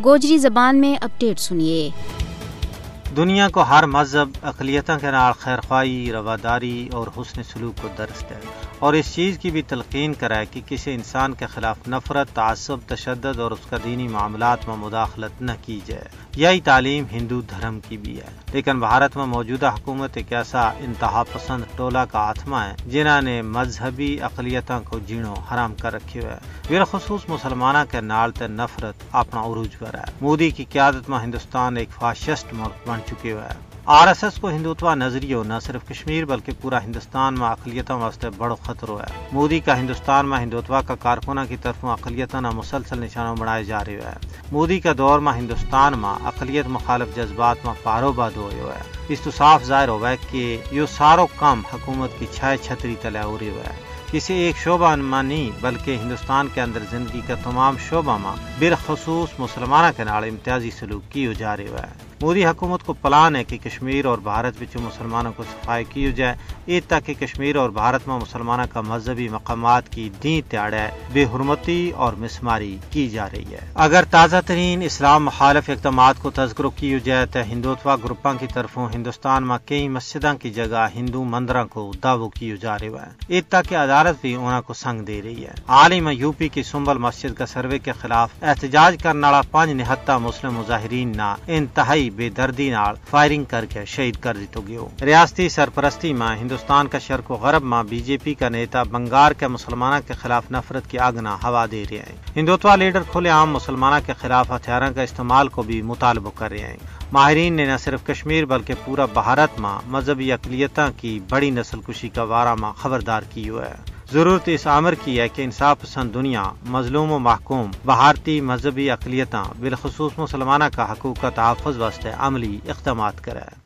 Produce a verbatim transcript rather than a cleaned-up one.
گوجری زبان میں اپڈیٹ سنیے۔ دنیا کو ہر مذہب اقلیتاں کے نال خیرخواہی، رواداری اور حسن سلوک کو درست ہے، اور اس چیز کی بھی تلقین کرا ہے کہ کسی انسان کے خلاف نفرت، تعصب، تشدد اور اس کا دینی معاملات میں مداخلت نہ کی جائے۔ یہی تعلیم ہندو دھرم کی بھی ہے، لیکن بھارت میں موجودہ حکومت ایک ایسا انتہا پسند ٹولہ کا آتما ہے، جنہاں نے مذہبی اقلیتاں کو جینو حرام کر رکھیو ہے۔ بالخصوص مسلماناں کے نال تے نفرت اپنا عروج پر ہے۔ مودی کی قیادت ما ہندوستان ایک فاشسٹ ملک بن چکیو ہے۔ آر ایس ایس کو ہندوتوا نظریو نہ صرف کشمیر بلکہ پورا ہندوستان ما اقلیتاں واسطے بڑو خطرو ہے۔ مودی کا ہندوستان ما ہندوتوا کا کارکناں کی طرفوں اقلیتاں نا مسلسل نشانو بنائے جا رہیو ہے۔ مودی کا دور ما ہندوستان ما اقلیت مخالف جذبات ما پارو بادو ہویو ہے۔ اس تو صاف ظاہر ہووے کہ یوہ سارو کم حکومت کی چھائے چھتری تلے ہو رہیو ہے۔ کسی ایک شعبہ ما نہیں بلکہ ہندوستان کے اندر زندگی کا تمام شعبہ ما بالخصوص مسلماناں کے نال امتیازی سلوک کیو جا رہیو ہے۔ مودی حکومت کو پلان ہے کہ کشمیر اور بھارت وچوں مسلماناں کو صفائی کیو جائے، ات تاکہ کشمیر اور بھارت ما مسلماناں کا مذہبی مقامات کی دیں تیاڑے بے حرمتی اور مسماری کی جا رہی ہے۔ اگر تازہ ترین اسلام مخالف اقدامات کو تذکرو کیو جائے تے ہندوتوا گروپاں کی طرفوں ہندوستان ما کئی مسجداں کی جگہ ہندو مندراں کو دعوو کیو جا رہیو ہے، ات تاکہ عدالت بھی انہاں کو سنگ دے رہی ہے۔ حال ہی ما یو پی کی سنبل مسجد کا سروے کے خلاف احتجاج کرن آڑا پنج نہتا مسلم مظاہرین نا انتہائی بے دردی نال فائرنگ کر کے شہید کر دتو گیو۔ ریاستی سرپرستی ما ہندوستان کا شرق و غرب ما بی جے پی کا نیتا بنگار کے مسلماناں کے خلاف نفرت کی آگ نا ہوا دے رہے ہیں۔ ہندوتوا لیڈر کھلے عام مسلماناں کے خلاف ہتھیاراں کا استعمال کو بھی مطالبو کر رہے ہیں۔ ماہرین نے نہ صرف کشمیر بلکہ پورا بھارت ما مذہبی اقلیتاں کی بڑی نسل کشی کا وارا ما خبردار کیو ہے۔ ضرورت اس امر کی ہے کہ انصاف پسند دنیا مظلوم و محکوم بھارتی مذہبی اقلیتاں بالخصوص مسلماناں کا حقوق کا تحفظ واسطے عملی اقدامات کرے۔